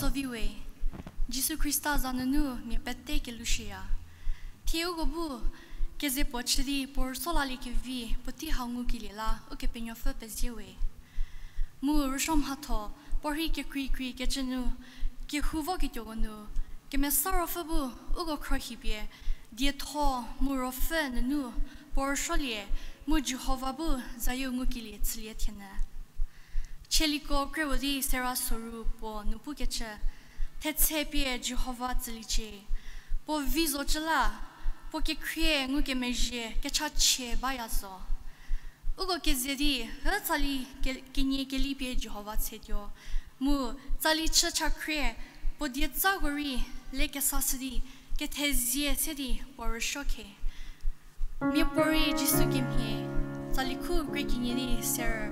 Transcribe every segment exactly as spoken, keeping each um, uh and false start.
Tsovi we, Jisu Khrista za nunu mia pete kelushüya. Thie uko bu keze puo chü di puo rüso laliekevi puotei hau ngukelie la Ukepenuopfü pezie we. Mu rüsuo mhatho puorhi kekreikrei kecü nu, kehou voketuoko nu, Kemesa Ruopfü bu uko khruohipie, dietho mu ruopfü nunu puo rüsuolie, mu Jihova bu zayieu ngukelie chülie thienyü. Chieliko krüu di sera soru puo nu pukecü, thetse pie Jihova tsüliecie. Puo vi zocü la, puo kekhrie ngukemezhie kechachie baya zo. Uko keze di, hü tsali ke-, kenie keli pie Jihova tshetuo. Mu tsali chü chakhrie, puo dietsako rei le kesashü di, kethezie se di puo rüsuo khe. Miapuorei Jisu kemhie, tsali khu krie kenie di ser.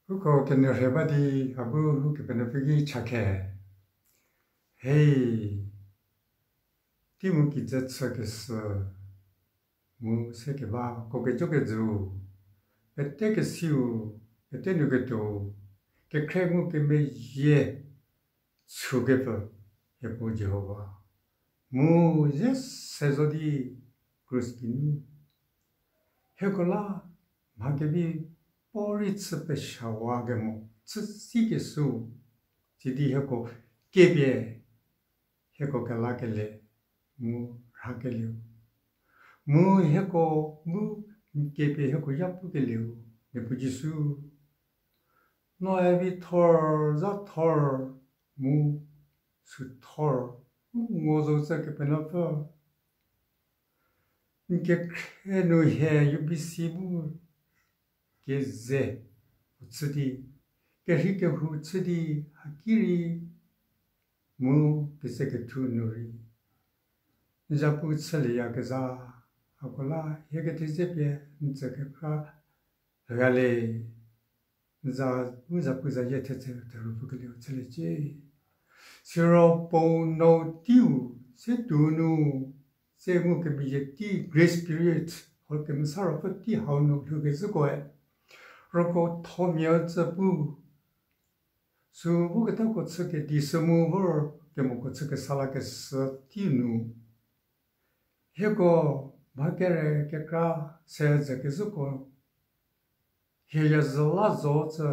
Uko kenyü rhe ba di, a bu Ukepenuopfü ki chakhe. Hei, tei mu kijü chükeshü mu se keba ko kejokejüu, pete kesiu, pete nu ketuo, kekhrie ngukemeyie chükepfü, hie puo Jihova, mu ze se zo di krus geinu hieko la mha kevi puorei chü peshawa kemo chü sikeshüu, sidi hieko kepie, hieko kelakele mu rhakelieu, mu hieko mu n kepie hieko ya pukelieu, Niepuu Jisu, noe vi thor, za thor, mu sü thor, u ngo zo tse Kepenuopfü. N kekhrie nu hie U B C bu keze u chü di, kerhei kehou chü di, haki rei mu keze kethu nu rei n zapu chülieyakezha, hako la hie kethezie pie n tsü kekra lhüya le. N za, u zapu zayie thetse theru pukelieu chüliecie. Siro Puo nou teiu se tuo nu, se ngukemeyie tei grace period, ho Kemesa Ruopfü tei hau nu lhoukezhükoe, roko thomia tsü pu, sü voketako chü kedi sü mu vor kemoko chü kesa lakeshü tei nu, hieko mha kere kekra se zekezhüko hie ya zhü la zo tsü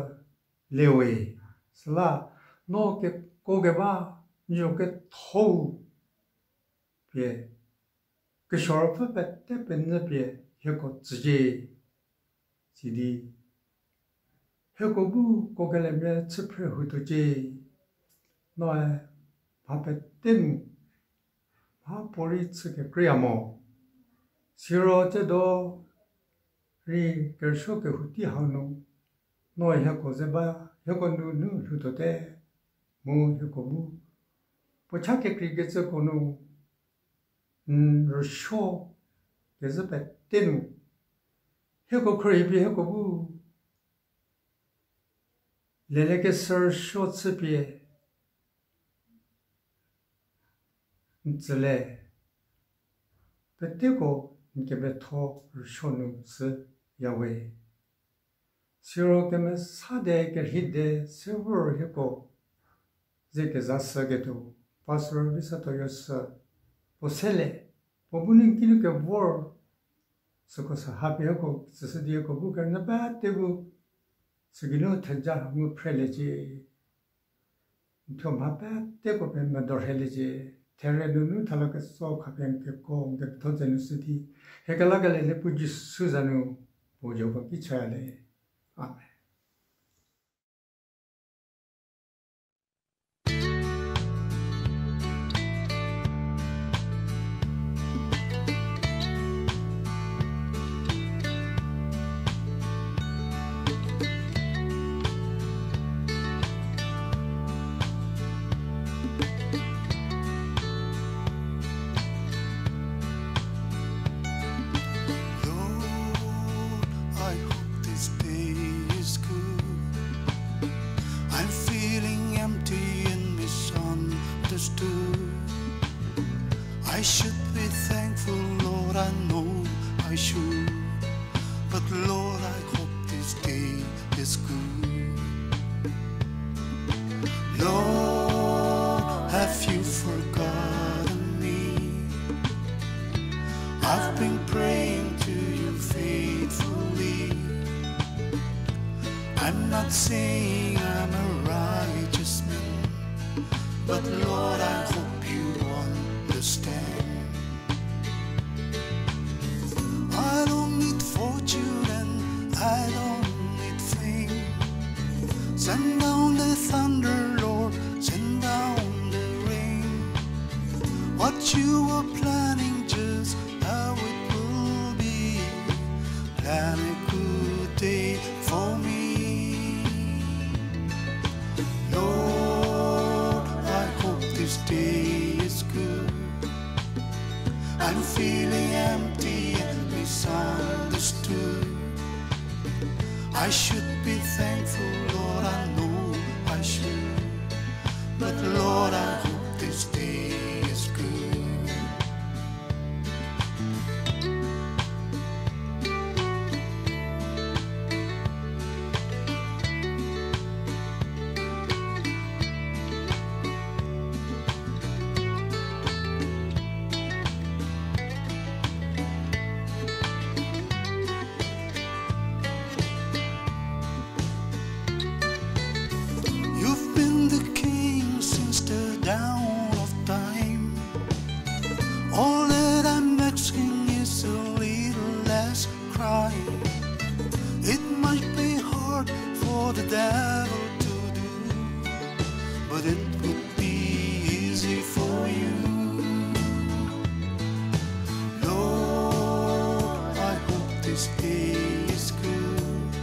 lewe, süla no keko keba n zo kethou pie, kesuo Ruopfü pete penyü pie hieko tsücie. Sidi hieko bu kokelemia chü phre hutuocie. Noe mha pete nu mha puorei chü kekreiya mo. Siro tsiedo rei kerüsuo kehou tei hau nu, noe hieko ze ba, hieko nunu lhoutuote, mu hieko bu puo cha kekreikecüko nu n rüsuo kezhü pete nu, hieko khruohi pie hieko bu lelekeshü rüsuo chüpie n tsüle, peteko n kepetho rüsuo nu shüyawe. Siro kemesate kerheide se vor hieko ze kezashüketuo, Pastor Visatuoyo sü puo sele, puo bu n kinu kevor, süko sü hapie hieko tsüshü di hieko bu kerünyü pete bu sügeinu theja ngu phreliecie. N thuo mha peteko pie medo rheliecie. There nunu thela ketso khapie n keko n kepetho ze nu shü di, hie kelakele Niepuu Jisu za nu, puo Jihova ki chaya le. Amen. Lord, I hope this day is good. I'm feeling empty and misunderstood. I should be thankful, Lord, I know I should. But Lord, I hope this day is good. Lord, have you forgotten me? I've been praying to you faithfully. I'm not saying I'm a righteous man, but Lord, I hope you understand. I don't need fortune and I don't need fame. Send down the thunder, Lord, send down the rain. What you were planning, just how it will be. Plan a good day for me. Lord, I hope this day is good. I'm feeling empty and misunderstood. I should be thankful, Lord, I know I should. But Lord, I hope this day is good. You've been the king since the dawn of time. All that I'm asking is a little less crime. It might be hard for the devil to do, but it would be easy for you. Lord, I hope this day is good.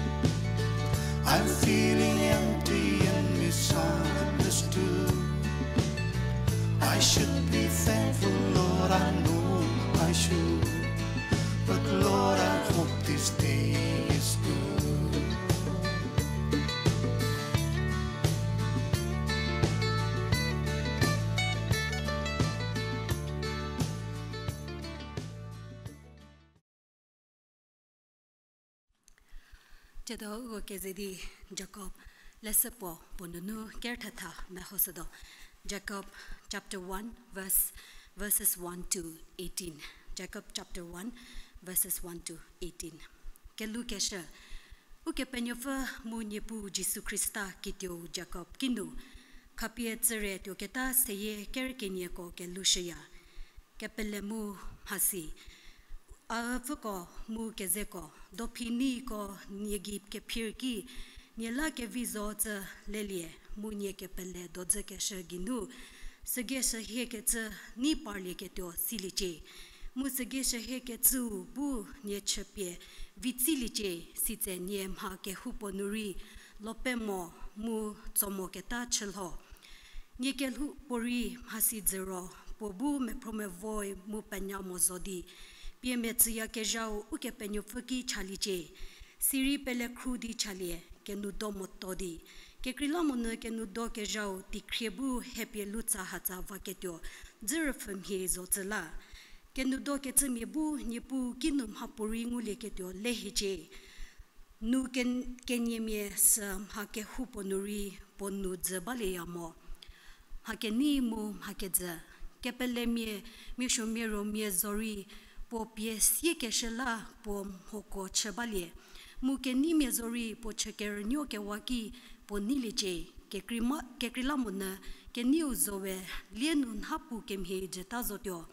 I'm feeling empty and misunderstood. I should be thankful, Lord, I know I should. But Lord, I hope this day is good. Tsiedo uko keze di Jakob leshü puo puo nunu kerthetha mehoshütuo. Jakob chapter one, verse, verses one to eighteen. Jakob chapter one, verses one to eighteen. Kelukeshü. Ukepenuopfü mu Niepuu Jisu Khrista kituou Jakob kinu, khapie tsüre tuoketa seyie kerükenieko kelushüya. Kepele mu mhasi. A üpfüko mu kezeko, dophi neiko nie gei kephir ki, nie la kevi zo tsü lelie, mu nie kepele dodzükeshü geinu, sügeshü hiekecü nei parlieketuo siliecie. Mu sügeshü hiekecüu bu nie chüpie vitsiliecie, sitse nie mha kehoupuo nu rei, lope mo mu tso moketa chülho. Nie kelhoupuorei mhasi dzü ro, puo bu mephromevoe mu penya mo zo di, pie metsüyakezhau Ukepenuopfü ki chaliecie. Sirei pelekhru di chalie, kenudo moto di. Kekreilamonyü kenudokezhau teikhrie bu hepie lutsa hatsa vaketuo, dzü rüpfhümhie zo tsü la. Kenudokecümia bu Niepuu kinu mhapuorei ngulieketuo lehiecie. Nu ken-, keniemia sü mha kehoupuo nu rei puo nu dzü balieya mo. Mha kenei mu mha kejü. Kepelemia, mia suomia ruomia zorei, puo pie siekeshü la puo mhoko chü balie. Mu keneimia zorei puo chü kerünuokewa ki puo neiliecie. Kekreima-, kekreilamonyü keneiu zowe lie nu nha pu kemhie jüta zotuo.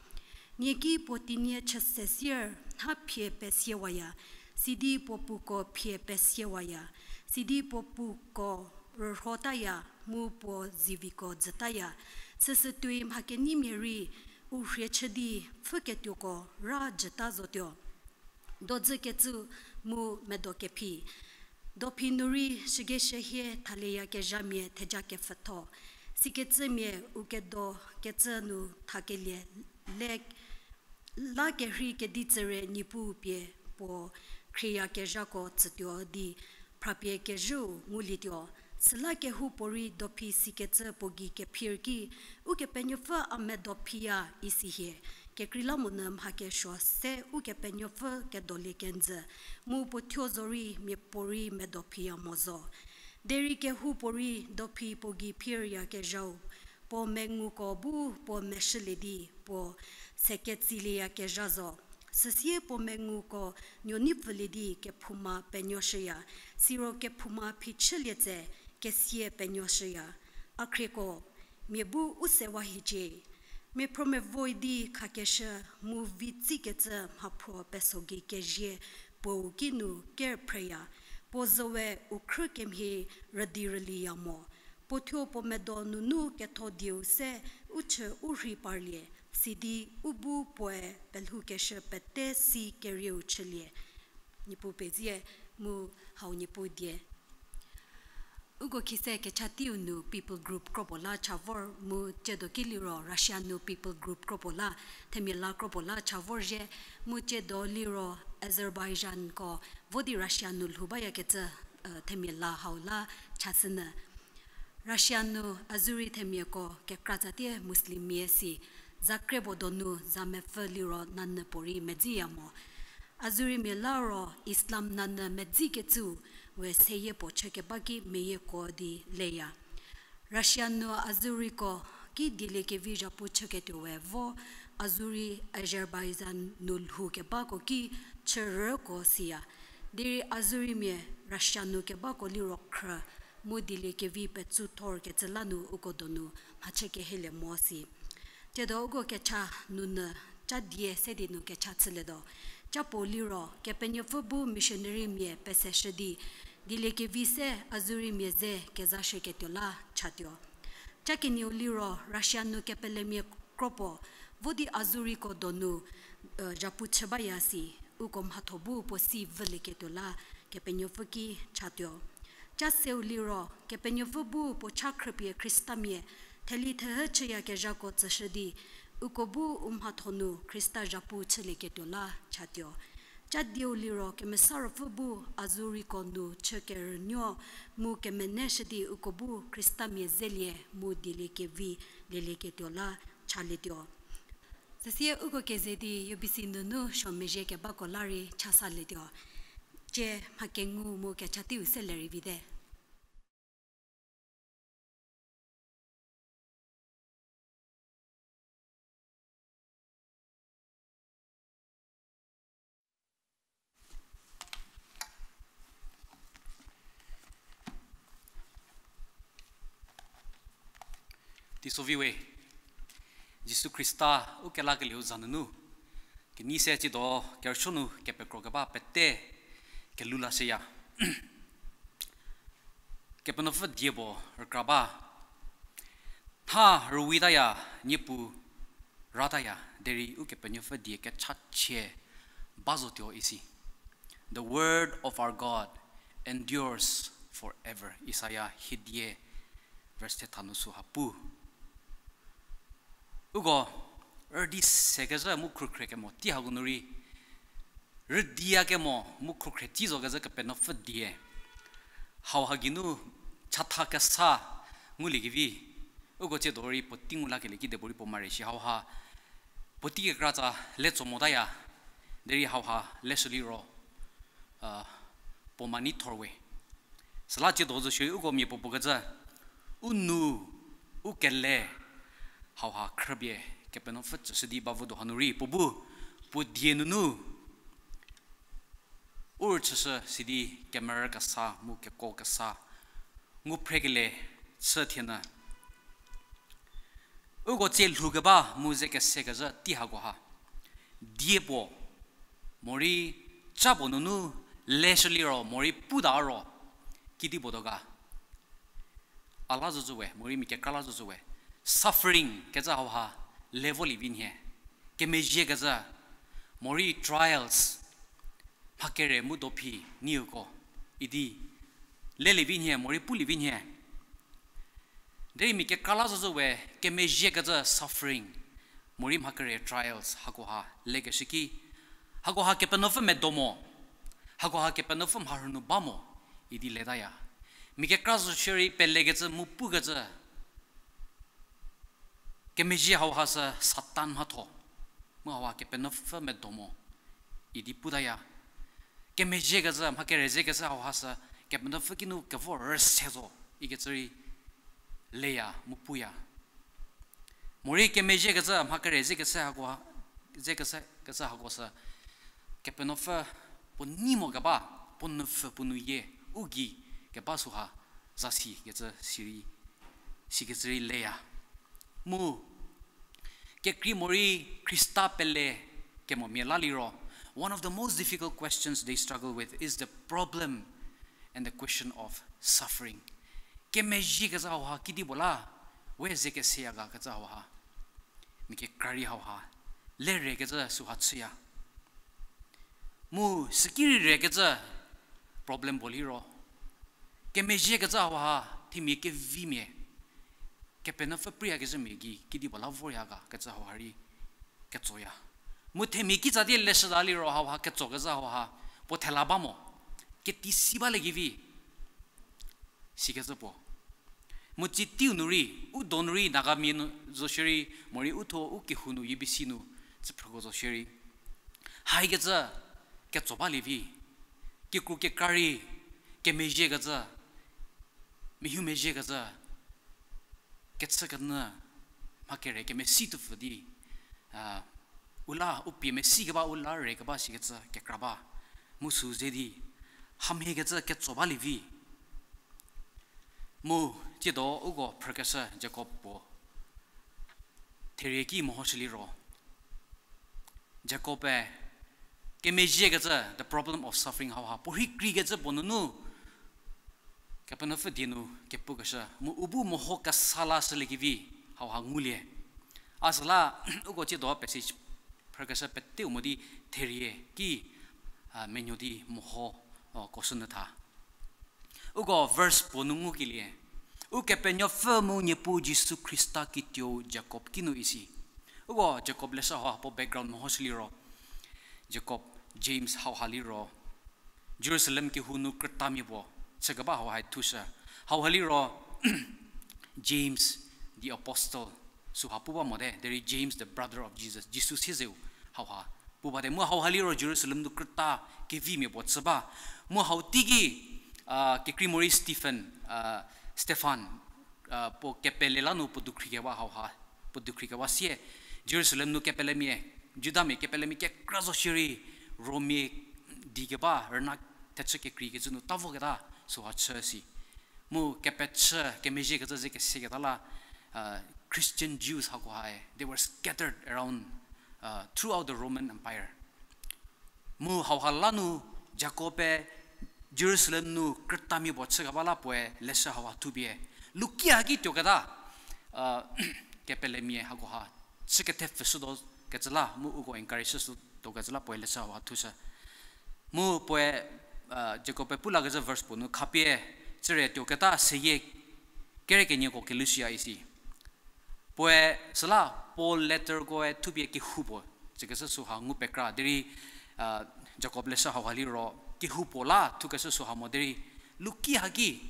Nie ki puo tinie chü se sier nha phie pesiewaya, sidi puo puko phie pesiewaya, sidi puo puko rürhotaya, mu puo ziviko jütaya. Süsü tuoi mha keneimia rei u rhie chü di pfhüketuoko ra jüta zotuo. Dodzükecü mu medo kephi. Dophi nu rei shügeshü hie thalieyakezhamia theja kepfütho. Sikecümia u kedokecü nu thakelie le la kerhei kedi tsüre Niepuu pie puo khrieyakezhako tsütuo di phrapie kezhüu ngulietuo. Süla kehoupuorei dophi sikecü puo gei kephir ki, Ukepenuopfü a medo phiya isi hie. Kekreilamonyü mha kesuo se Ukepenuopfü kedolie kenjü, mu puo thuo zorei miapuorei medo phiya mo zo. Derei kehoupuorei dophi puo gei phiryakezhau, puo menguko bu puo meshülie di puo seketsilieyakezha zo. Süsie puo menguko nuoneipfülie di kephouma penuoshüya, siro kephouma phichülie tse kesia penuoshüya. A khrieko, mia bu u sewa hiecie. Miaphro mevoe di khakeshü mu vitsikecü mhaphro peso gei kezie puou kinu kerphreya, puo zowe u khrü kemhie rüdi rüliya mo. Puo thuo puo medo nunu ketho dieu se u chü u rhei parlie, sidi u bu puoe pelhoukeshü pete si kerieu chülie. Niepuu pezie mu hau Niepuu die. Uko khise kecha teiu nu people group kropuo la cha vor mu tsiedo ki liro Russia nu people group kropuo la, themia la kropuo la cha vorzhie, mu tsiedo liro Azerbaijanko vo di Russia nu lhou bayakecü themia la hau la chashünyü. Russia nu Azuri themiako kekratsatie Muslimmia si, za kre puo donu za mepfü liro nanyü puorei medziya mo. Azurimia la ro Islam nanyü medzikecüu we seyie puo chükeba ki meyieko di leya. Russia nu Azuriko ki dieliekevi zhapu chüketuo we vo Azuri Azerbaijan nu lhoukebako ki chürüko siya. Derei Azurimia Russia nu kebako liro khrü mu dieliekevi petsu thorkecü la nu uko donu mhachü kehelie mo si. Tiedo uko kecha nunu, cha die se di nu kecha chülietuo. Cha puo liro Kepenuopfü bu missionarymia peseshü di dieliekevi se Azurimia ze kezashüketuo la chatuo. Cha kenieu liro Russia nu kepelemia kro puo vo di Azuriko donu zhapu chü baya si, uko mhatho bu puo si vülieketuo la Kepenuopfü ki chatuo. Cha seu liro Kepenuopfü bu puo cha khrüpie Khristamia theli thehü chüyakezhako tsüshü di, uko bu u mhatho nu Khrista zhapu chülieketuo la chatuo. Cha dieu liro Kemesa Ruopfü bu Azuriko nu chü kerünuo mu kemeneshü di uko bu Khristamia zelie mu dieliekevi lielieketuo la chalietuo. Süsie uko keze di U B C nunu suo mezhie kebako la rei chasalietuo. Tie mha kengu mu kecha teiu se le rei vite. Teisovi we, Jisu Khrista u kelakelieu za nunu kenei se tsiedo kerüsuo nu kepekrokeba pete kelhou lashüya. Kepenuopfü die puo rükra ba. Nha rüwitaya, niepu rataya, derei Ukepenuopfü die kechachie ba zotuo isi. The word of our God endures forever. Isaia hiedie verse thetha nu süha pu. Uko rüdi sekezhü mu khrükhrie kemo tei hako nu rei, rüdiyakemo mu khrükhrie tei zokezhü Kepenuopfü die. Hauha geinu chatha kesa nguliekevi, uko tsiedo rei puotei ngu lakelie kidipuorei puo mare shi hauha puotei kekratsa le tso motaya, derei hauha leshü liro puo mani thor we. Süla tsiedo zo shierei uko mia puo puo kecü, u nu, u kele, hauha khrüpie Kepenuopfü tsüshü di ba votuo hanu rei puo bu, puo die nunu u rüchüshü sidi kemerü kesa mu keko kesa ngu phrekelie chü thienyü. Uko tsie lhoukeba mu ze kesekezhü tei hakoha, die puo, morei cha puo nunu leshü liro morei puta ro, kidi puo tuo ga. A la zozü we, morei mia kekra la zozü we. Suffering kecü hauha level lie vi nhie. Kemezhie kecü, morei trials, mha kere mu dophi nieko idi lelie vi nhie, morei pulie vi nhie. Derei mia kekra la zozü we, kemezhie kecü suffering, morei mha kere trials hakoha lekeshü ki, hakoha Kepenuopfü medo mo, hakoha Kepenuopfü mharhü nu ba mo idi letaya. Mia kekra zo shierei pelekecü mu pukecü kemezhie hauha sü Satan mhatho, mu hauha Kepenuopfü medo mo idi putaya. Kemezhie kecü, mha kere ze kecü hauha sü Kepenuopfü kinu kevo rüse zo ikecü rei leya mu puya. Morei kemezhie kecü, mha kere ze kecü hako, ze kecü, kecü hako sü Kepenuopfü puo nei mo keba, puo nupfü puo nuyie u gei keba süha zasi kecü sirei, sikecü rei leya. Mu kekrei morei Khrista pele kemo mia la liro, one of the most difficult questions they struggle with is the problem and the question of suffering. Kemezhie kecü hauha kidi puo la, we ze keseya ga kecü hauha, mia kekra rei hauha le re kecü süha chüya. Mu süki rei re kecü problem puo liro, kemezhie kecü hauha themia kevimia, Kepenuopfü preiyakezhümia gei kidi puo la vorya ga kecü hauha rei ketsoya. Mu themia kitsa di leshüta liro hauha ketso kecü hauha puo thela ba mo, keti si baliekevi, Sikecü puo. Mu tsie teiu nu rei, u donu rei, Nagamia nu zo shierei, morei u thuo u kehou nu, U B C nu, tsüphrüko zo shierei, haikecü ketso balie vi, kikru kekra rei, kemezhiekecü, mehumezhiekecü, kechükenyü, mha kere kemesi tuopfü di, u la, u pie mesi keba, u la re keba sikecü kekra ba, mu sü ze di, hamhiekecü ketso balie vi. Mu, tsiedo uko phrükeshü Jakob puo therie ki mehoshü liro, Jakob-e kemezhiekecü, the problem of suffering hauha puo rhei kreikecü puo nunu, Kepenuopfü die nu kepukeshü mu u bu meho kesa lashüliekevi hauha ngulie. A süla, uko tsiedo passage phrükeshü peteu mo di therie ki, menuo di meho, koshünyü tha. Uko verse puo nu ngukelie, Ukepenuopfü mu Niepuu Jisu Khrista kituou Jakob kinu isi. Uko Jakob leshü hauha puo background mehoshü liro, Jakob, James hauha liro, Jerusalem kehou nu krütamia puo chükeba hauha thushü. Hauha liro, James the Apostle, süha pu ba mote, derei James the brother of Jesus, Jisu siezeu hauha pu bate. Mu hauha liro Jerusalem nu krüta kevimia puo chü ba. Mu hau teiki, kekrei morei Stephen, Stefan, puo kepele la nu puo dukhri kewa hauha, puo dukhri kewa sie, Jerusalem nu kepelemia, Judamia kepelemia kekra zo shierei, Rommia di keba rüna thechü kekreikecü nu ta voketa süha chü si. Mu kepechü, kemezhiekecü ze keseketa la, Christian Jews hakohae, they were scattered around, throughout the Roman Empire. Mu hauha la nu Jakob-e Jerusalem nu krütamia puo chükeba la puoe leshü hauha thupie, luki haki tuoketa, kepelemia hakoha chü kethepfüshütuo kecü la mu uko encourage shütuo kecü la puoe leshü hauha thushü. Mu puoe, Jakob-e pu lakecü verse puo nu khapie, tsüre tuoketa seyie kere kenieko kelushüya isi. Puoe süla Paul letterkoe thupie kehoupuo tsükeshü süha ngu pekra derei, Jakob leshü hauha liro kehoupuo la thukeshü süha mo derei, luki haki,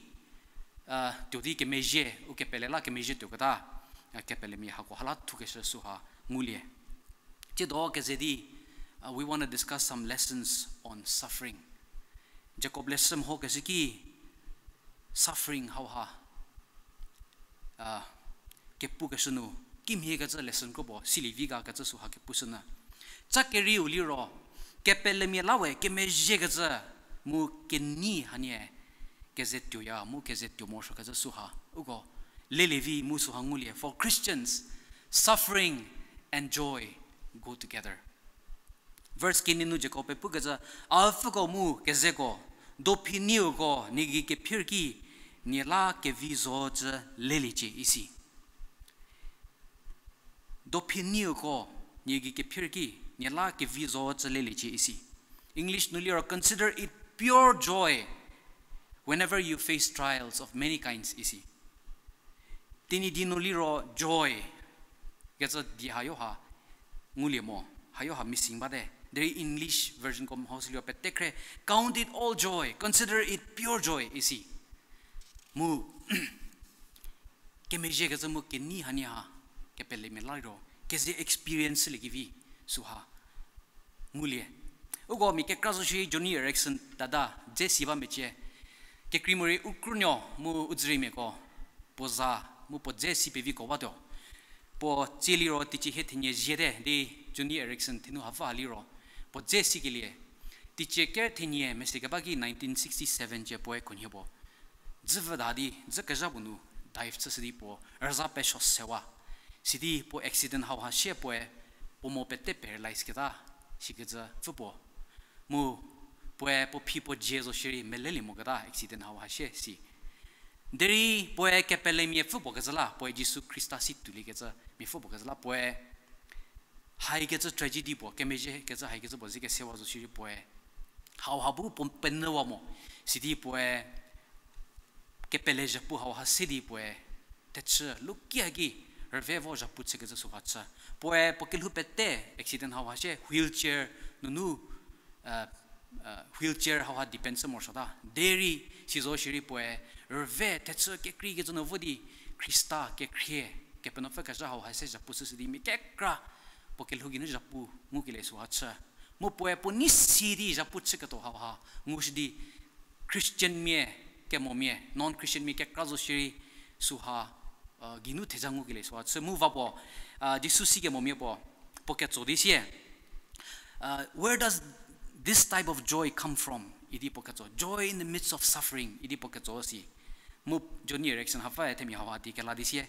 tuo di kemezhie, u kepele la kemezhie tuoketa, kepelemia hakoha la thukeshü süha ngulie. Tsiedo keze di, we want to discuss some lessons on suffering. Jakob leshü mehokeshü ki suffering hauha kepukeshü nu, kimhiekecü lesson kropuo silie vi ga kecü süha kepushünyü. Cha kerieu liro, kepelemia la we kemezhiekecü mu kenei hanie keze tuoya mu keze tuo morosuokecü süha uko lelie vi mu süha ngulie. For Christians, suffering and joy go together. Verse kenie nu Jakob-e pukecü, A üpfüko mu kezeko, dophi nieko nie gei kephir ki, nie la kevi zocü leliecie isi. Dophi nieko nie gei kephir ki, nie la kevi zocü leliecie isi. English nu liro, Consider it pure joy whenever you face trials of many kinds isi. Tenyidie nu liro joy kecü di hayo ha ngulie mo, hayo ha missing bate. Derei English version ko mho sü liro pete khre, Count it all joy, consider it pure joy isi. Mu kemezhiekecü mu kenei hanie ha kepelemia la liro keze experience liekevi süha ngulie. Uko mia kekra zo shi Joni Eareckson Tada dze si ba mecie. Kekreimorei u krünuo mu u dzüriemiako puo za mu puo dze si peviko batuo. Puo tsie liro teicie hie thenie ziete di Joni Eareckson thenu hapfü ha liro puo dze sikelie. Teicie ker thenie mese keba ki nineteen sixty-seven cie puoe khunhie puo dzü vüda di dzü kezha puo nu dive chüshü di puo rüza pesuo sewa. Sidi puo accident hauha shie puoe puo mo pete paralyze keta sikecü pfü puo. Mu puoe puo phi puo dzie zo shierei melelie moketa accident hauha shie si. Derei puoe kepelemia pfü puo kecü la, puoe Jisu Khrista si tuoliekecü mia pfü puo kecü la, puoe haikecü tragedy puo, kemezhiekecü haikecü puo ze kesewa zo shierei puoe hauha bu puo penyüwa mo. Sidi puoe kepele zhapu hauha se di puoe thechü lukia ki rüve vo zhapu chükecü süha chü. Puoe puo kelhou pete accident hauha shie wheelchair nunu, wheelchair hauha depend chü morosuota. Derei Sizo shierei puoe rüve thechü kekreikecü nu vo di Khrista kekhrie, Kepenuopfü kezha hauha se zhapu chüshü di mia kekra puo kelhou geinu zhapu ngukelie süha chü. Mu puoe puo nei si di zhapu chüketuo hauha ngushü di Christian mia, kemomia, non-Christian mia kekra zo shierei süha geinu theza ngukelie süha chü. Mu va puo Jisu si kemomia puo, puo ketso di sie, Where does this type of joy come from? Idi puo ketso, joy in the midst of suffering idi puo ketso si. Mu Johnny Erickson hapfü themia hauha di kela di sie,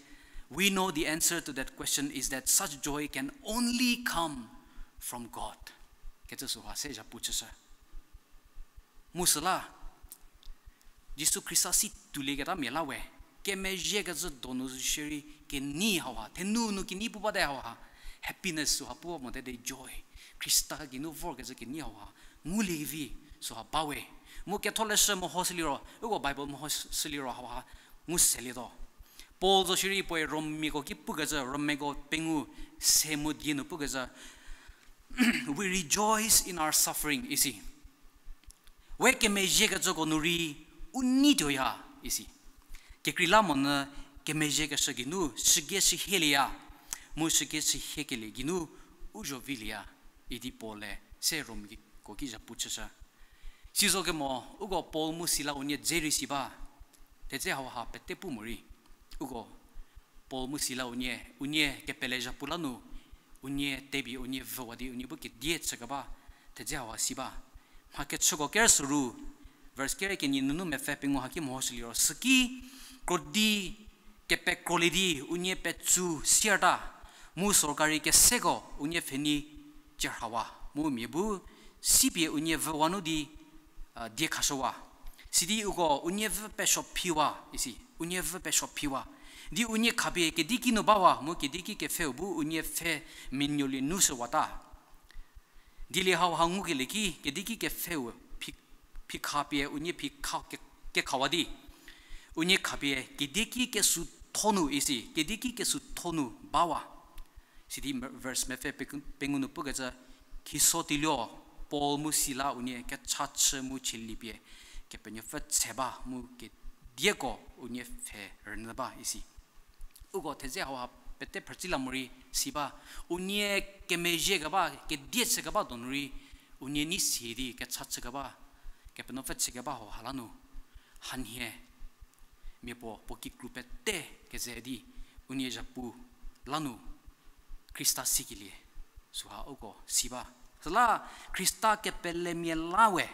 We know the answer to that question is that such joy can only come from God. Kecü süha se zhapu chüshü. Mu süla Jisu Khrista si tuolieketa mia la we, kemezhiekecü donu zo shierei kenei hauha, thenu nu kenei pu bate hauha, happiness süha pu mote di joy, Khrista geinu vorkecü kenei hauha ngulie kevi süha ba we. Mu ketholeshü meho shüliro, uko Bible meho shüliro hauha ngu selietuo. Paul zo shierei puoe Rommiako ki pukecü, Rommiako pengou se mu die nu pukecü, We rejoice in our suffering isi. We kemezhiekecüko nu rei u neituoya isi. Kekreilamonyü kemezhiekeshü geinu shügie shühielieya, mu shügie shühiekelie geinu u zho vilieya idi Paul-e se Rommiako ki zhapu chüshü. Sizo kemo, uko Paul mu Sila unie dze rei si ba, thedze hauha pete pu morei, uko Paul mu Sila unie, unie kepele zhapu la nu, unie tepie unie vüwa di unie bu kedie chükeba, thedze hauha si ba. Mha kechüko ker süru, verse ker kenie nunu mepfü pengou haki mehoshü liro, süki krodi kepekrolie di unie petsu sierta, mu sorkari keseko unie pfhenei cherhawa, mu mia bu sipie unie vüwa nu di die khashüwa. Sidi uko unie vü pesuo phiwa isi, unie vü pesuo phiwa. Di unie khapie kediki nu bawa, mu kediki kepfheu bu unie pfhe menuolie nu shüwata. Dilie hauha ngukelie ki kediki kepfheu phi, phi khapie unie phi kha, ke, kekhawa di unie khapie kediki kesuo thonu isi, kediki kesuo thonu bawa. Sidi verse mepfü pengou nu pukecü, khiso tiluo, Paul mu Sila unie kecha chü mu cheli pie Kepenuopfü tse ba mu kedieko unie pfhe rünyü ba isi. Uko thedze hauha pete phrütsüla morei si ba, unie kemezhie keba, kedie chü keba donu rei, unie nei si di kecha chü keba, Kepenuopfü chü keba hauha la nu, hanhie mia puo puo kikru pete keze di unie zhapu la nu Khrista sikelie süha uko si ba. Süla Khrista kepelemia la we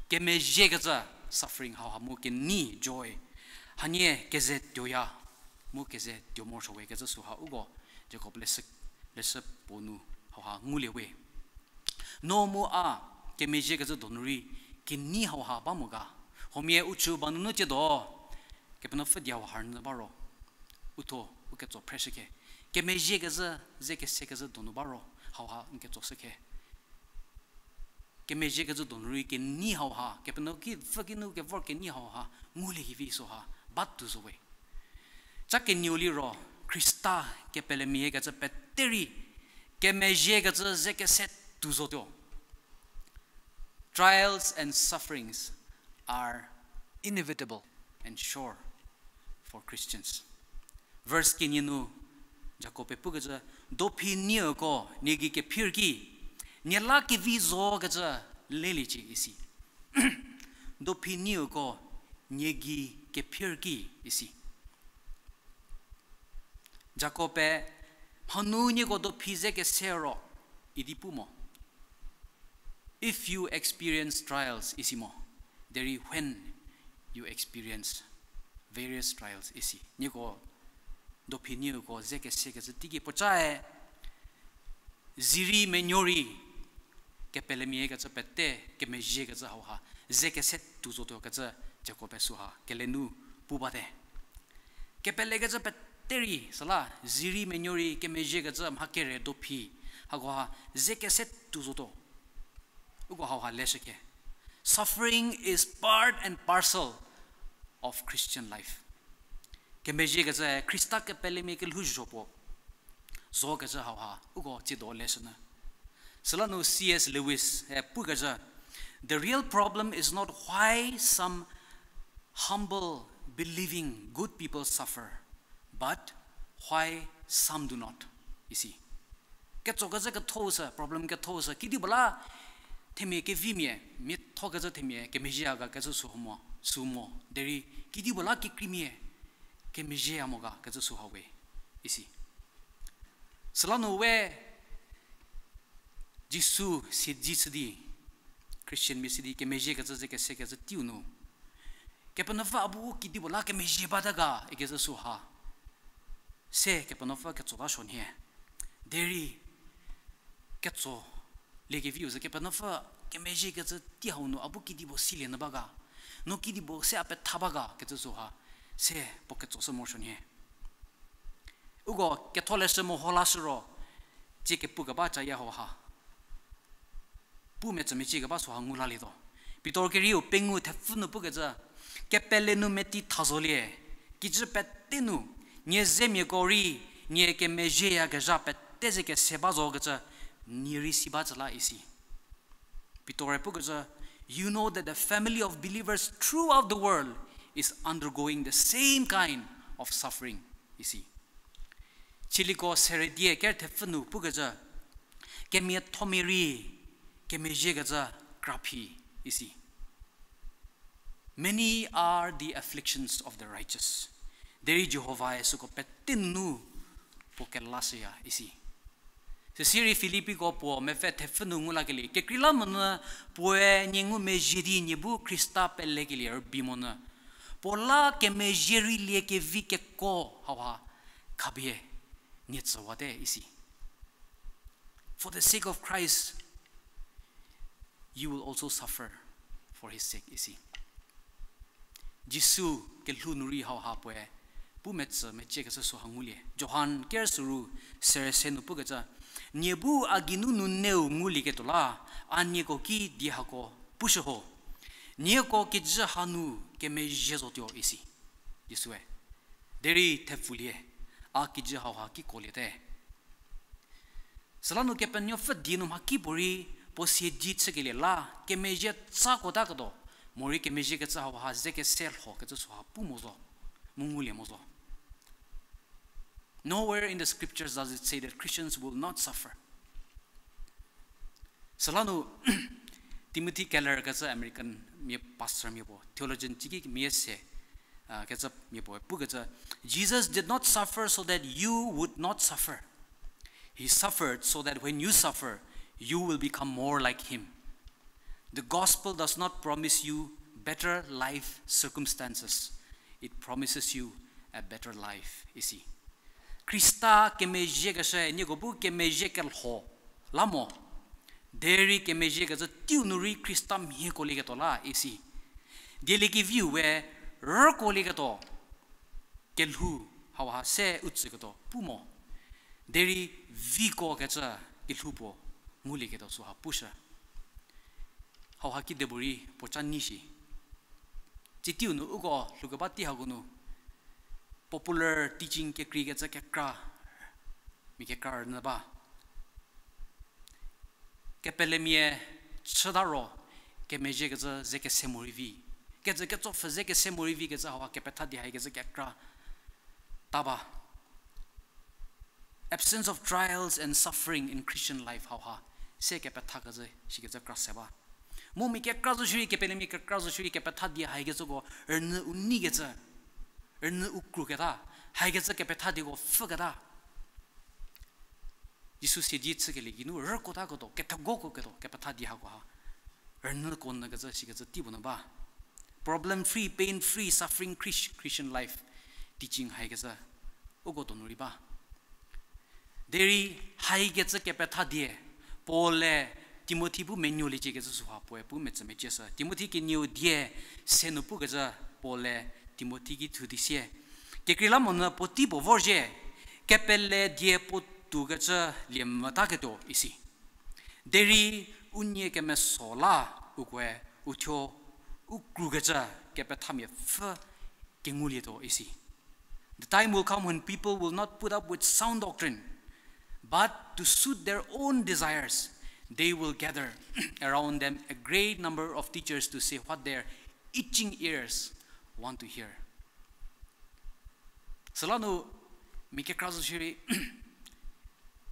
kemezhiekecü suffering hauha mu kenei joy, hanie keze tuoya mu keze tuo morosuo we kecü süha uko Jakob leshü, leshü puo nu hauha ngulie we. No mu a kemezhiekecü donu rei kenei hauha ba mo ga. Huomia u chü ba nunu tsiedo Kepenuopfü die hauha rünyü ba ro, uthuo u ketso phreshükhe. Kemezhiekezhü, ze kesekecü donu ba ro, hauha n ketsoshükhe. Kemezhiekezhü donu rei kenei hauha, Kepenuopfü ki nu kevor kenei hauha ngulie kevi süha batuo zo we. Cha kenieu liro Khrista kepelemia kecü pete rei kemezhiekecü ze kese tuo zotuo. Trials and sufferings are inevitable and sure for Christians. Verse kenie nu Jakob-e pukecü, dophi nieko nie gei kephir ki, nie la kevi zokecü leliecie isi. Dophi nieko nie gei kephir ki isi. Jakob-e, mhanu nieko dophi ze kese ro, idi pu mo. If you experience trials isi mo, derei when you experience various trials isi. Nieko dophi nieko ze kesekecü teiki puocae, zirei menuo rei kepelemia kecü pete, kemezhiekecü hauha ze kese tuo zotuo kecü Jakob-e süha kelenu pu bate. Kepelekecü pete rei süla zirei menuo rei kemezhiekecü mha kere dophi hakoha ze kese tuo zotuo. Uko hauha leshükhe. Suffering is part and parcel of Christian life. Kemezhiekecü Khrista kepelemia kelhou zho puo zokecü hauha uko tsiedo leshünyü. Süla nu C S Lewis-e pukecü, the real problem is not why some Humble, believing, good people suffer, but why some do not? Isi. Ketso kezhü ketho sü, problem ketho sü, kidi puo la themia kevimia, miatho kezhü themia kemezhieya ga kezhü sü mo, sü mo. Derei kidi puo la kikrimia kemezhieya mo ga kezhü sü ha we. Isi. Süla nu we Jisu siedzi chü di, Christian mia sidi kemezhie kezhü ze kese kezhü teiu nu, Kepenuopfü a bu kidi puo la kemezhie bata ga ikezhü sü ha. Se Kepenuopfü ketso ta suo nhie. Derei ketso liekeviu ze Kepenuopfü kemezhie kezhü tei hau nu a bu kidi puo silie nyü ba ga, no kidi puo se a petha ba ga kezhü sü ha, se puo ketso sü morosuo nhie. Uko ketholeshü meho lashü ro, tsie kepu keba caya hau ha pu metsü mecie keba sü ha ngu lalietuo. Pitor kerieu pengou thepfü nu pukecü, kepele nu meti tha zolie, kijü pete nu, nie zemiako rei, nie kemezhieyakezha pete ze kese ba zo kecü, nie rei si ba tsü la isi. Pitor-e pukecü, you know that the family of believers throughout the world is undergoing the same kind of suffering, isi. Chieliko seredie ker thepfü nu pukecü, kemiathomia rei kemezhie kezhü kraphi, isi. Many are the afflictions of the righteous. Derei Jihovae süko pete nunu puo kelashüya, isi. Süsirei Filippiko puo mepfü thepfü nu ngu lakelie, kekreilamonyü puoe nie ngumezhie di nie bu Khrista pelekelie rübei monyü, puo la kemezhie rei lie kevi keko hauha khapie nie tsüwate, isi. For the sake of Christ, you will also suffer for his sake, isi. Jisu kelhou nu rei hauha puoe pu metsü mecie kezhü sü ha ngulie. Johan ker süru sere se nu pukecü, nie bu a geinu nuneu ngulieketuo la, a nieko ki die hako pushü ho, nieko kijü hanu kemezhie zotuo, isi. Jisue derei thepfulie, a kijü hauha kikoliete. Süla nu Kepenuopfü die nu mhakipuorei puo siedzi chükelie la kemezhie tsako taketuo, morei kemezhie kecü hauha ze kese lho kecü sü ha pu mo zo, mu ngulie mo zo. Nowhere in the scriptures does it say that Christians will not suffer. Süla nu Timothy Keller kecü American mia pastor mia puo, theologian ciki mia se, kecü mia puo pukecü, Jesus did not suffer so that you would not suffer. He suffered so that when you suffer, you will become more like him. The gospel does not promise you better life circumstances. It promises you a better life, isi. Khrista kemezhiekeshü nieko bu kemezhie kelho la mo. Derei kemezhiekecü teiu nu rei Khrista mhieko lieketuo la, isi. Dieliekeviu we rüko lieketuo kelhou hauha se u tsüketuo pu mo. Derei viko kecü kelhou puo ngulieketuo sü ha pushü. Hauha kidepuorei puoca nyi shi. Tsiteiu nu uko lhoukeba tei hako nu popular teaching kekreikecü kekra, mia kekra rünyü ba. Kepelemia chüta ro kemezhiekecü ze kese morei vi, kecü ketsopfü ze kese morei vi kecü hauha kepetha di haikecü kekra ta ba. Absence of trials and suffering in Christian life hauha se kepethakecü shikecü kra se ba. Mu mia kekra zo shierei, kepelemia kekra zo shierei kepetha di haikecüko rünyü u neikecü, rünyü u kruketa, haikecü kepetha dieko pfhüketa. Jisu siedzi chükelie geinu rükotaketuo, kethegoko ketuo kepetha di hakoha rünyüko nyükecü shikecü tei puo nyü ba. Problem free, pain free, suffering free Christian life teaching haikecü uko donu rei ba. Derei haikecü kepetha die Paul-e Timothy bu menuoliecie kecü süha puoe pu metsü mecieshü. Timothy kenieu die se nu pukecü Paul-e Timothy ki thu di sie, kekreilamonyü puotei puo vorzhie, kepele die puo toukecü lie mvütaketuo isi. Derei unie kemeso la ukoe uthuo u krukecü kepethamia pfhü kengulietuo isi. The time will come when people will not put up with sound doctrine, but to suit their own desires, they will gather around them a great number of teachers to say what their itching ears want to hear. Süla nu mia kekra zo shierei,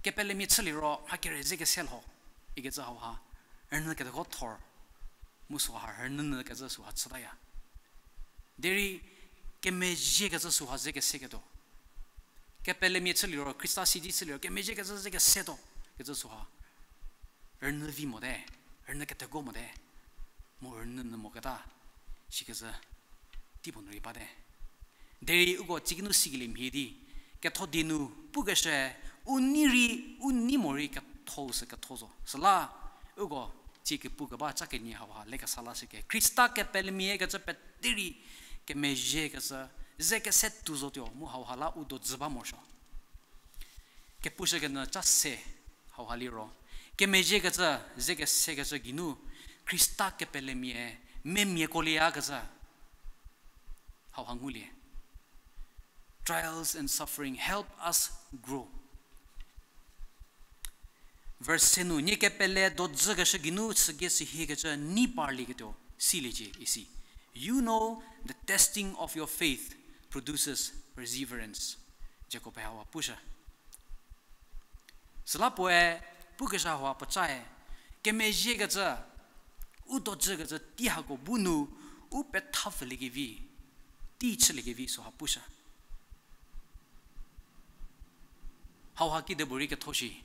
kepelemia chüliro mha kere ze kese lho ikecü hauha rünyü keteko thor, mu süha rünyünyü kecü süha chütaya. Derei kemezhiekecü süha ze keseketuo. Kepelemia chüliro, Khrista sidi chüliro kemezhiekecü ze kesetuo kecü süha rünyü vi mote, rünyü keteko mote, mu rünyünyü moketa, shikecü teipuo nu rei bate. Derei uko tsiki nu sikelie mhie di, ketho die nu pukeshü, u nei rei, u nei morei ketho sü ketho zo. Süla uko tsie kepukeba ca kenie hauha lekesa lashüke. Khrista kepelemia kecü pete rei kemezhiekecü ze kese tuo zotuo mu hauha la u dodzü ba morosuo. Kepushükenyü ca se hauha liro, kemezhiekecü ze kesekecü geinu Khrista kepelemia memiakoliyakecü hauha ngulie. Trials and suffering help us grow. Verse se nu, nie kepele dodzükeshü geinu sügei sühiekecü nei parlieketuo siliecie isi. You know the testing of your faith produces perseverance. Jakob-e hauha pushü. Süla puoe pukeshü hauha puocae, kemezhiekecü, u dodzükecü tei hako bu nu, u pethapfüliekevi, tei chüliekevi süha pushü. Hauha kidepuorei ketho shi.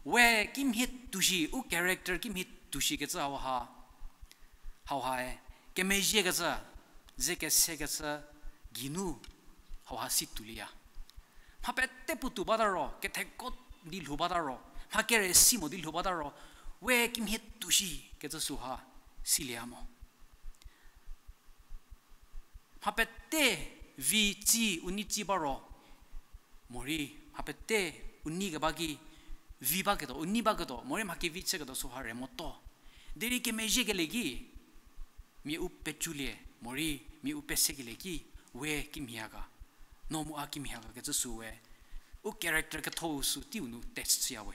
We kimhie tuo shi, u character kimhie tuo shikecü hauha. Hauhae, kemezhiekecü, ze kesekecü, geinu, hauha si tuolieya. Mha pete puotou bata ro, ketheko di lhou bata ro, mha kere si mo di lhou bata ro, we kimhie tuo shi kecü süha silieya mo. Mha pete vi tsi u nei tsi ba ro, morei mha pete u nei keba ki vi baketuo, u nei baketuo, morei mha kevi chüketuo süha re motuo. Derei kemezhiekelie ki, mia u peculie, morei mia u pesekelie ki, we kimhie ga, no mu a kimhie ga kecü süu we, u character ketho sü teiu nu test chüya we.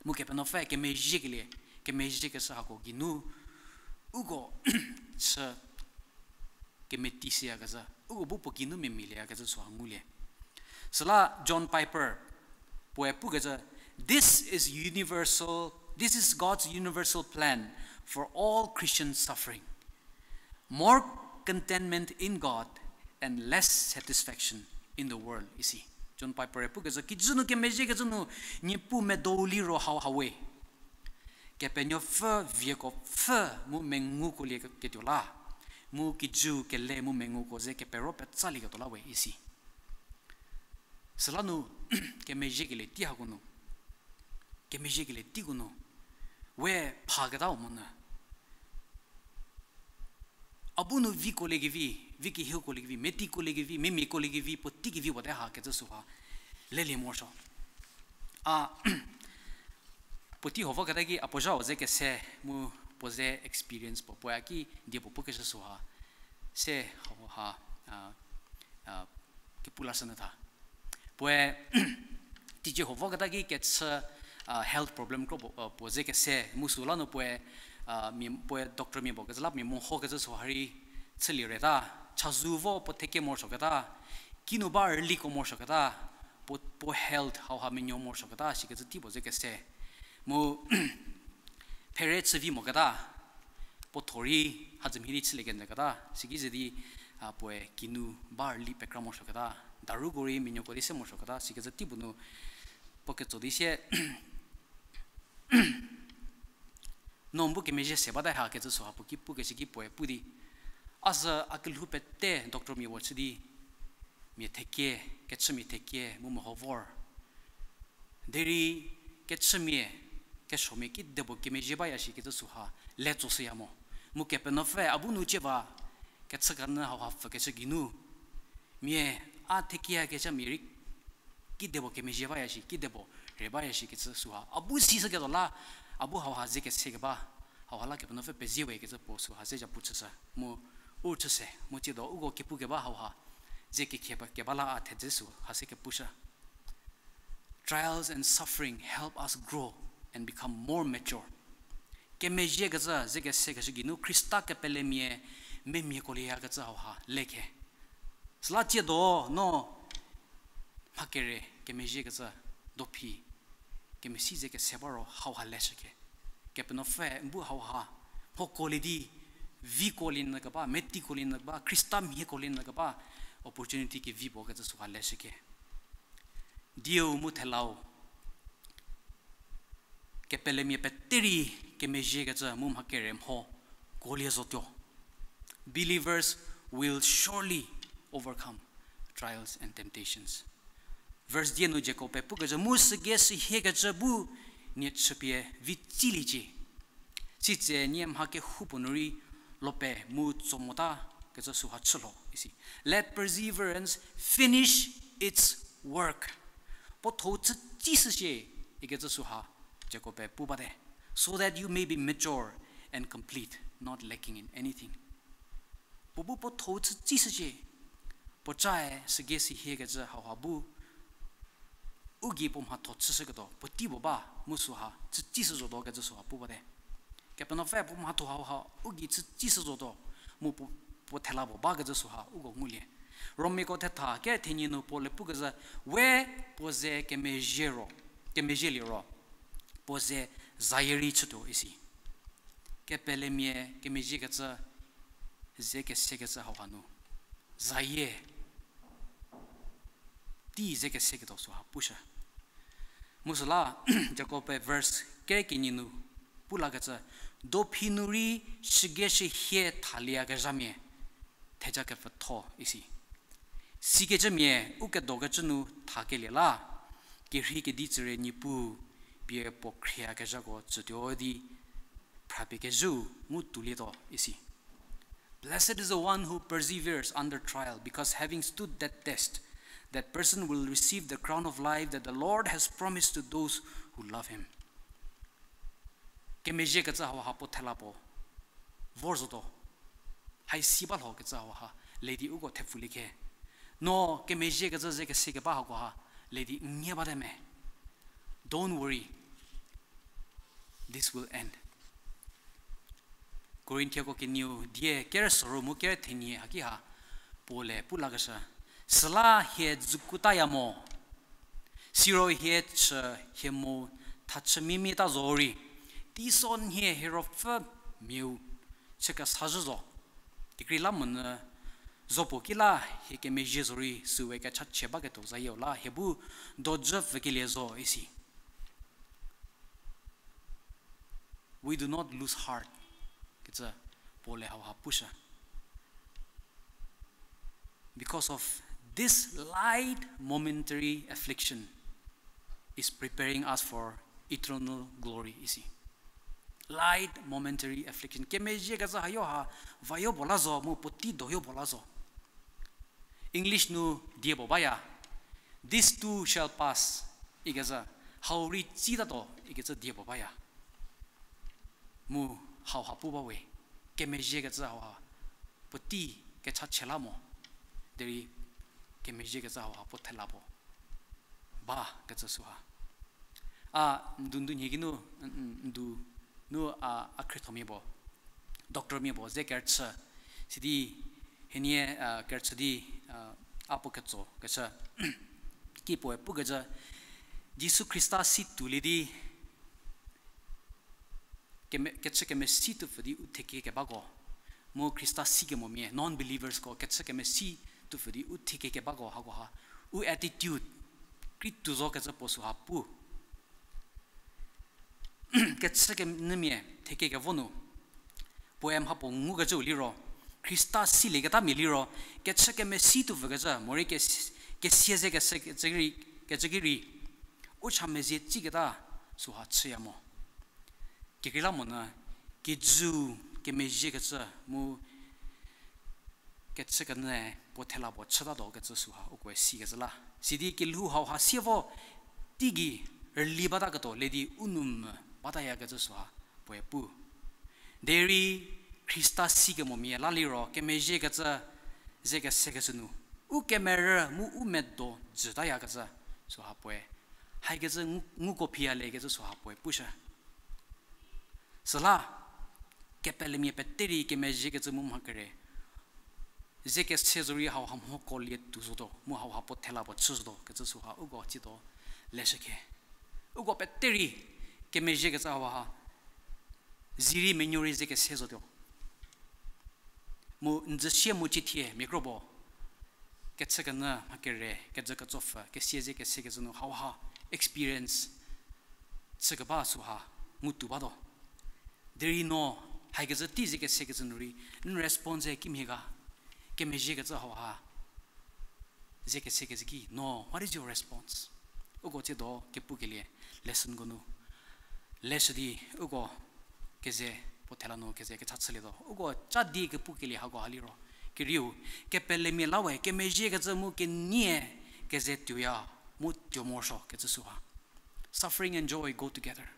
Mu Kepenuopfü kemezhiekelie, kemezhiekeshü hako geinu, uko chü kemeti shüyakecü, uko bu puo geinu memielieyakecü süha ngulie. Süla John Piper puoe pukecü, this is universal, this is God's universal plan for all Christian suffering. More contentment in God and less satisfaction in the world, isi. John Piper-e pukecü, kijü nu kemezhiekecü nu, Niepuu medou liro hauha we. Kepenuopfü vieko pfü mu mengukolieketuo la, mu kijü kele mu menguko ze kepero petsalieketuo la we isi. Süla nu kemezhiekelie tei hako nu, kemezhiekelie teiko nu, we phaketau monyü. A bu nu vikoliekevi, vi kehoukoliekevi, meteikoliekevi, memiekoliekevi, puotei kevi puo te ha kecü süha lelie morosuo. A, puotei ho voketa ki a puo zhau ze kese mu puo ze experience puo, puoe a ki die puo pukeshü süha, se hauha, a, a, kepu lashünyü tha. Puoe, teicie ho voketa ki kechü, a, health problem kro puo, a, puo ze kese, mu süla nu puoe, a, mia, puoe doctor mia puo kecü la mia mehokecü süha rei chülie reta, chazou vo puo theke morosuoketa, kinu ba rüliko morosuoketa, puo, puo health hauha menuo morosuoketa, sikecü tei puo ze kese. Mu, phere chüvi moketa, puo tho rei hazümhie di chülie kenjüketa, siki ze di, a, puoe kinu ba rüli pekra morosuoketa, daruko rei menuoko di se morosuoketa, sikecü tei puo nu puo ketso di sie, no bu kemezhie se bata ha kecü süha puo ki pukeshü ki puoe pu di, a sü a kelhou pete doctor mia puo chü di, mia thekie, kechümia thekie, mu meho vor. Derei kechümia, kesuomia kidepuo kemezhie baya shikecü süha le tsoshüya mo. Mu Kepenuopfü a bu nu cie ba, kechü kanyü hauha pfükecü geinu, mia a thekieyakecü mia rei kidepuo kemezhie baya shi, kidepuo re baya shikecü süha a bu sishüketuo la, a bu hauha ze kese keba, hauha la Kepenuopfü pezie we kecü puo süha ze zapu chüshü, mu u chüse, mu tsiedo uko kepu keba hauha ze kekhie keba la a thedze süha se kepushü. Trials and suffering help us grow and become more mature. Kemezhiekecü ze kesekeshü geinu Khrista kepelemia memiakoliyakecü hauha lekhe. Süla tsiedo no mha kere kemezhiekecü dophi kemesi ze kese ba ro hauha leshükhe. Kepenuopfü n bu hauha mhokolie di, vikolie nyü keba, metikolie nyü keba, Khrista mhiekolie nyü keba opportunity kevi puo kecü süha leshükhe. Dieu mu thelau, kepelemia pete rei kemezhiekecü mu mha kere mho kolie zotuo. Believers will surely overcome trials and temptations. Verse die nu Jakob-e pukecü mu sügei sühiekecü bu nie chüpie vi tsiliecie. Sitse nie mha kehoupuo nu rei lope mu tso mota kecü süha chü lho isi. Let perseverance finish its work. Puo tho chü tsishüshie ikecü süha Jakob-e pu bate. So that you may be mature and complete, not lacking in anything. Puo bu puo tho chü tsishüshie, puo cae sügei sühiekecü hauha bu u gei puo mhatho chüshüketuo puotei puo ba mu süha chü tsishü zotuo kecü süha pu bate. Kepenuopfü puo mhatho hauha u gei chü tsishü zotuo mu puo, puo thela puo bakecü süha uko ngulie. Romiako thetha kethenie nu Paul-e pukecü, we puo ze kemezhie ro, kemezhielie ro, puo ze zayie rei chütuo isi. Kepelemia kemezhiekecü, ze kesekecü hauha nu zayie tei ze keseketuo süha pushü. Mu süla Jakob-e verse kekenie nu pu lakecü, dophi nu rei shügei shühie thalieyakezhamia theja kepfütho isi. Sikecümia ukedokecü nu thakelie la, kerhei kedi tsüre Niepuu pie puo khrieyakezhako tsütuo di phrapie kezhüu ngu tuolietuo isi. Blessed is the one who perseveres under trial, because having stood that test, that person will receive the crown of life that the Lord has promised to those who love him. Kemezhiekecü hauha puo thela puo vor zotuo. Haisi ba lho kecü hauha le di uko thepfulie khe. No kemezhiekecü ze kese keba hakoha le di n nie bate me. Don't worry. This will end. Korinthiako kenieu die kerü soru mu kerü thenie haki ha Paul-e pu lakeshü. Süla hie dzükutaya mo. Siro hie chü hie mo thachü mimie ta zo rei, teisonhie hie ruopfü miau chü kesazhü zo. Kekreilamonyü zo puo ki la hie kemezhie zorei süwe kechachie baketuo zayieu la hie bu dojü pfükelie zo isi. We do not lose heart. Kecü Paul-e hauha pushü. Because of this light momentary affliction is preparing us for eternal glory isi. Light momentary affliction. Kemezhiekecü hayo ha vayo puo la zo, mu puotei doyo puo la zo. English nu die puo baya. This too shall pass. Ikecü, hau rei tsitatuo, ikecü die puo baya. Mu hauha pu bawe. Kemezhiekecü hauha puotei kechachie la mo. Derei kemezhiekecü hauha puo thela puo ba kecü süha. A, ndu ndu nhie kinu, n-, n-, ndu nu a, a khriethomia puo, doctormia puo ze kerüchü. Sidi hienie, a, kerüchü di, a, a puo ketso kechü. Ki puoe pukecü, Jisu Khrista si tuolie di, keme-, kechü kemesi tuopfü di u theke kebako, mu Khrista sikemomia, non-believers ko kechü kemesi tuopfü di u theke kebako hakoha, u attitude, kri tuo zo kecü puo süha pu. Kechü kenyümia theke kevo nu, puoe mhapuo ngukecüu liro, Khrista silieketamia liro, kechü kemesi tuopfü kecü, morei kes-, kesia ze kese kecü ki rei, kecü ki rei, u cha mezie tsiketa süha chüya mo. Kekreilamonyü, kijüu kemezhiekecü mu kechü kenyü puo thela puo chütatuo kecü süha ukoe sikecü la. Sidi kelhou hauha sie vo teigei rüli bataketuo le di u nou mvü batayakecü süha puoe pu. Derei Khrista sikemomia la liro kemezhiekecü ze kesekecü nu, u kemerü mu u medo jütayakecü süha puoe, haikecü ngu-, nguko phiya lekecü süha puoe pushü. Süla, kepelemia pete rei kemezhiekecü mu mha kere, ze kese zorei hauha mhokuolie tuo zotuo, mu hauha puo thela puo chü zotuo kecü süha uko tsiedo leshükhe. Uko pete rei kemezhiekecü hauha zirei menuo rei ze kese zotuo. Mu n zü sie mu chithie mia kro puo kechükenyü mha kere, kejü ketsopfü, kesia ze kesekecü nu hauha experience chükeba süha ngutuo batuo. Derei no, haikecü tei ze kesekecü nu rei, n response kimhie ga, kemezhiekecü hauha ze kesekecü ki, no, what is your response? Uko tsiedo kepukelie, lessonko nu leshü di, uko keze, puo thela nu keze kecha chülietuo. Uko cha di kepukelie hako ha liro, kerieu, kepelemia la we kemezhiekecü mu kenie keze tuoya, mu tuo morosuo kecü süha. Suffering and joy go together.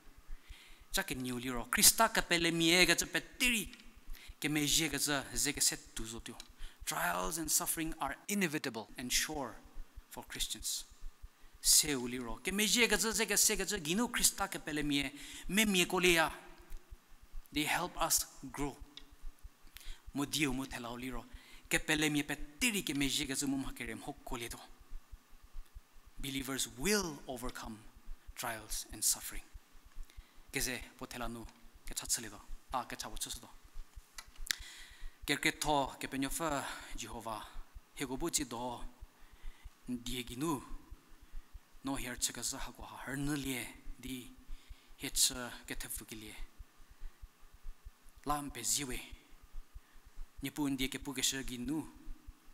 Cha kenieu liro, Khrista kepelemia kecü pete rei kemezhiekecü ze kese tuo zotuo. Trials and suffering are inevitable and sure for Christians. Seu liro, kemezhiekecü ze kesekecü geinu Khrista kepelemia memiakolieya. They help us grow. Mu dieu mu thelau liro, kepelemia pete rei kemezhiekecü mu mha kere mhokuolietuo. Believers will overcome trials and suffering. Keze puo thela nu kecha chülietuo, a kecha puo chüshütuo. Kekrietho Kepenuopfü Jihova, hieko bu tsiedo n die geinu no hie rüchükeshü hakoha rünyülie di hie chü kethepfukelie la n pezie we. Niepuu n die kepukeshü geinu,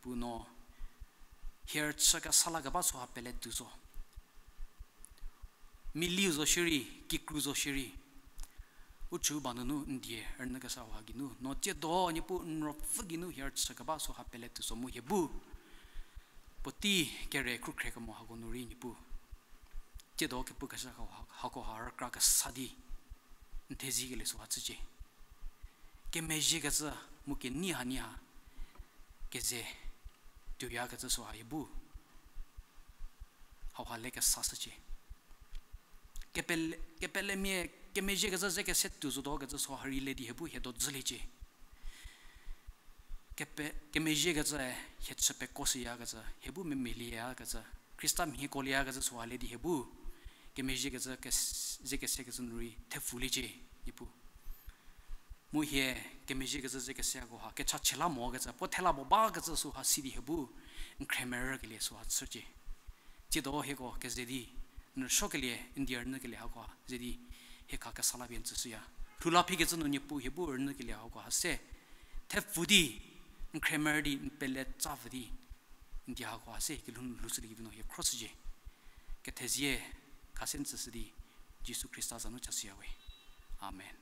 pu no hie rüchü kesa lakeba süha pele tuo zo. Miliu zo shierei, kikru zo shierei, u chü ba nunu n die rünyükeshü hauha geinu no tsiedo Niepuu n ruopfü geinu hie rüchükeba süha pele tuo zo mu hie bu puotei kere khrükhrie kemo hako nu rei Niepuu tsiedo kepukeshü hakoha rükra kesa di n theziekelie süha chücie. Kemezhiekecü mu kenei ha nei ha keze tuoyakecü süha hie bu hauha le kesashücie. Kepele-, kepelemia kemezhiekecü ze kese tuo zotuo kecü süha rei le di hie bu hie do dzüliecie. Kepe-, kemezhiekecü hie chü pekuoshüyakecü, hie bu memelieyakecü, Khrista mhie kuolieyakecü süha le di hie bu kemezhiekecü kes-, ze kesekecü nu rei thepfuliecie, Niepuu. Mu hie kemezhiekecü ze kese hakoha kechachie la mokecü, puo thela puo bakecü süha si di hie bu n khremerükelie süha chücie. Tsiedo hieko keze di n rüsuokelie, n die rünyükelie hakoha ze di hie kha kesa la pie n tsüshüya. Lhou la phikecü nu Niepuu hie bu rünyükelie hakoha se thepfu di, n khremerü di, n pele tsapfü di, n die hakoha se kelhou nu lhoushü di kevi no hie khroshücie. Kethezie kha se n tsüshü di Jisu Khrista za nu chashüya we. Amen.